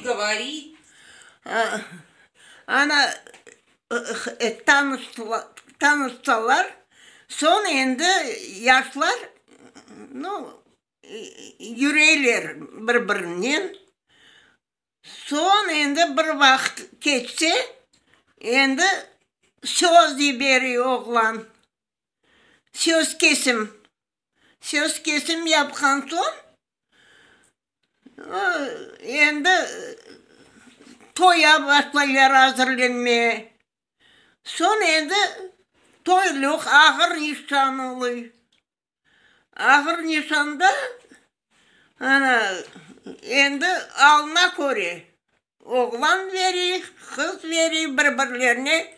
Говори. Ana, tanışsalar, soñ endi yaşlar, nu, yüreyler bir-birinen. Soñ endi bir vaqıt keçse, endi söz yiberiy oğlan, söz kesim. Söz kesim yapqan soñ, endi toya başlaylar azırlenmeye. Soñ endi toyluq, ağır nişan oluy. Ağır nişanda, ana, endi alına köre, oğlan beriy, qız beriy bir-birlerine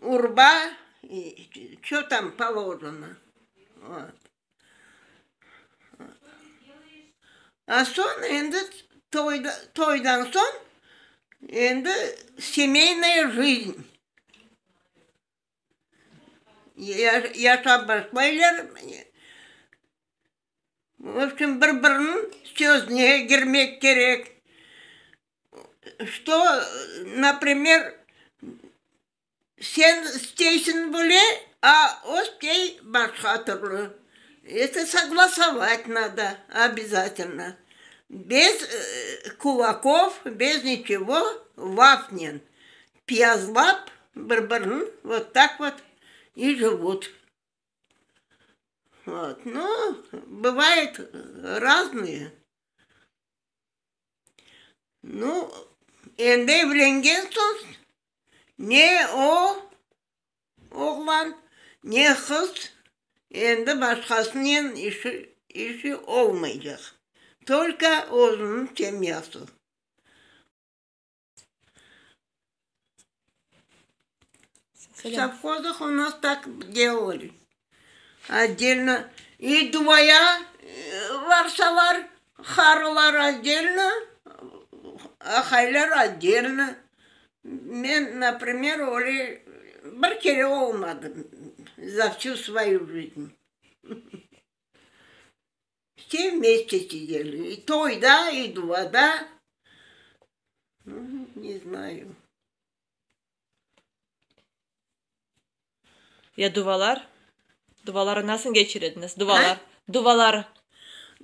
urba, ço tam polojeno, vot. A soñ endi toydan soñ endi semeynaya jizn. Yaşap başlaylar. V obşem, bir-biriniñ sözüne kirmek kerek. Çto, naprimer, sen isteysiñ böyle, a o istey başqa türlü. Eto soglasovat nado obâzatelno. Bez kulakov, bez niçego, lafnen. Piyazlap bir-birini vot tak vot i jivut. Vot, nu, bıvayet raznoye. Nu, endi evlengen soñ ne o oğlan, ne qız endi başqasınen işi, işi olmaycaq. Tolko özüniñ semyası. В совхозах у нас так делали. Отдельно и duvaya varsalar, qarılar otdельно, aqaylar otdельно. Men, naprimer, öyle bir kere olmadı za vsю svoyu жизнь. Vse vmeste sideli, i toyda, i duvada, ne znayu. Ya duvalar? Duvaları nasıl keçire ediñiz? Duvalar, duvalar.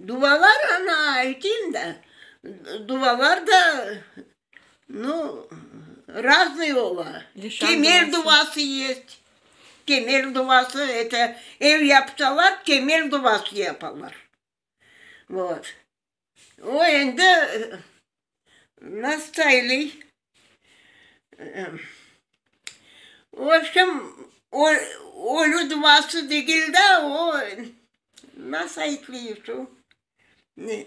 Duvalar, ana, aytayım da, duvalar da, nu, raznoy ola. Temel duvası est, temel duvası, eto, ev yapsalar, temel duvası yapalar. Vot. O endi nasıl sayılay, v obşem, ölü duvası degil de, o, nasıl aytılay şu, ne?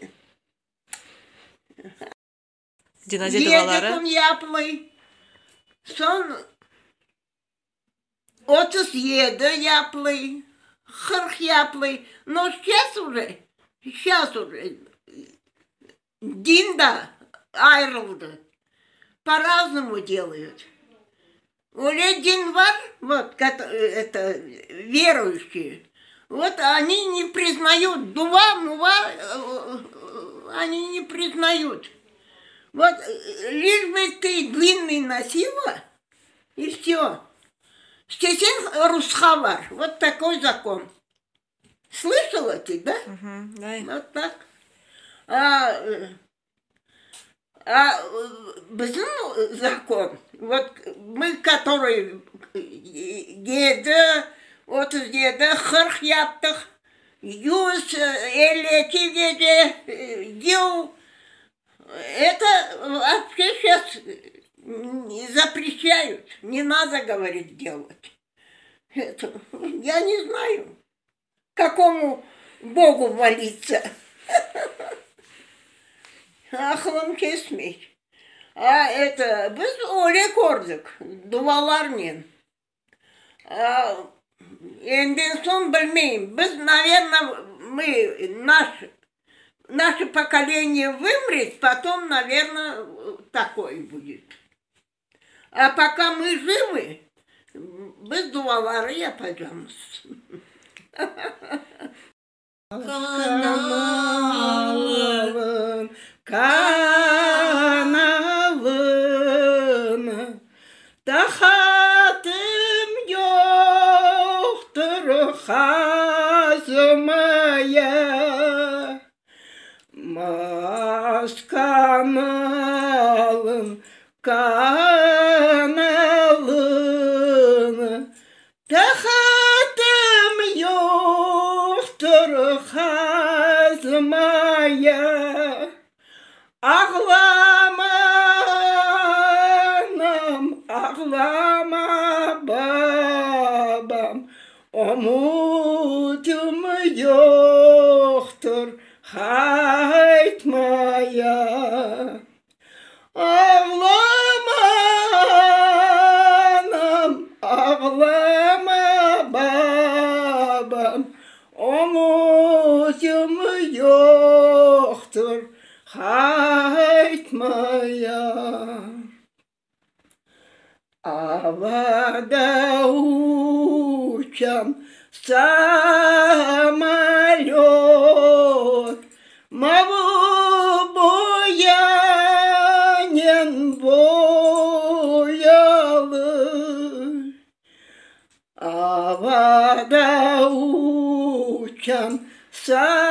Cenaze duvaları. Yedi kün yapılay, soñ 37 yapılay, 40 yapılay, no seyças uje, seyças uje din da ayrıldı, po raznomu delayut. Öyle din bar, vot, eto, veruyuşçiye, vot oni ne priznayut, duva, muva oni ne priznayut. Vot, liş bı tı dlinnıy nosila, i vsö. İsteseñ rusqa bar, vot takoy zakon. Slışala tı, da? Vot tak. A, a bizim zakon, vot mı kotorıy yedi, 37, 40 yaptıq, 152 gece, yıl, eto voobşe seyças zapreşayut, ne nado, govorit, delat. Eto, ya ne znayu, kakomu Bogu molitsa. Aqılım kesmey. A, eto, biz öyle kördik, duvalarnen. A, endiden soñ bilmeyim, biz, naverno, mı, naş, naşe pokoleniye vımret, potom, naverno, takoy budet. A poka mı jivı, biz duvaları yapacamız. Kanalım, kanalım. Kanalın, kanalını, Taqatım yoqtır qazmaya. Ağlama, anam, ağlama, babam, Ümütim yoqtır qaytmaya. Ağlama, anam, ağlama, babam, Ümütim yoqtır qaytmaya. Avada uçan samolöt, Mavı boyanen boyalı. Avada uçan samolöt,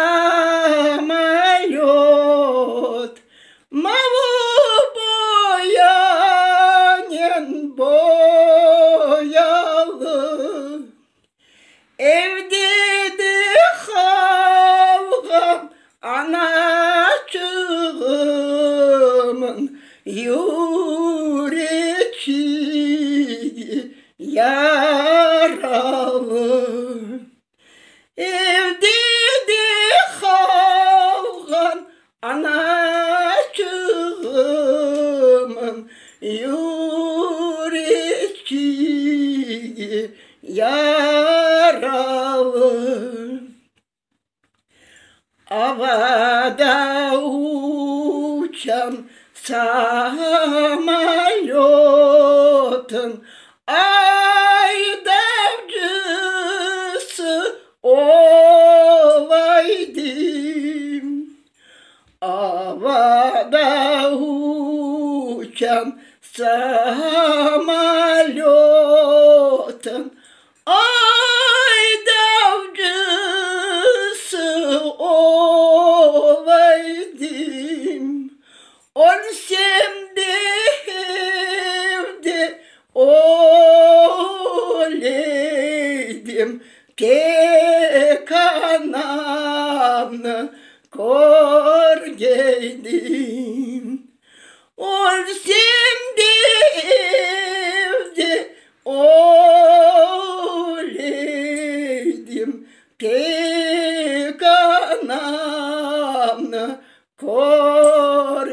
Mavı boyanen boyalı. Evde de qalğan anaçığımın Yüreçigi yaralı. Evde de qalğan anaçığımın Yüreçigi yaralı. Avada uçan samolötın aydavcısı olaydım. Avada uçan samolötın aydavcısı olaydım. Ölsem de evde öleydim, Tek anamnı körgeydim. Ölsem de evde öleydim, Tek anamnı körgeydim.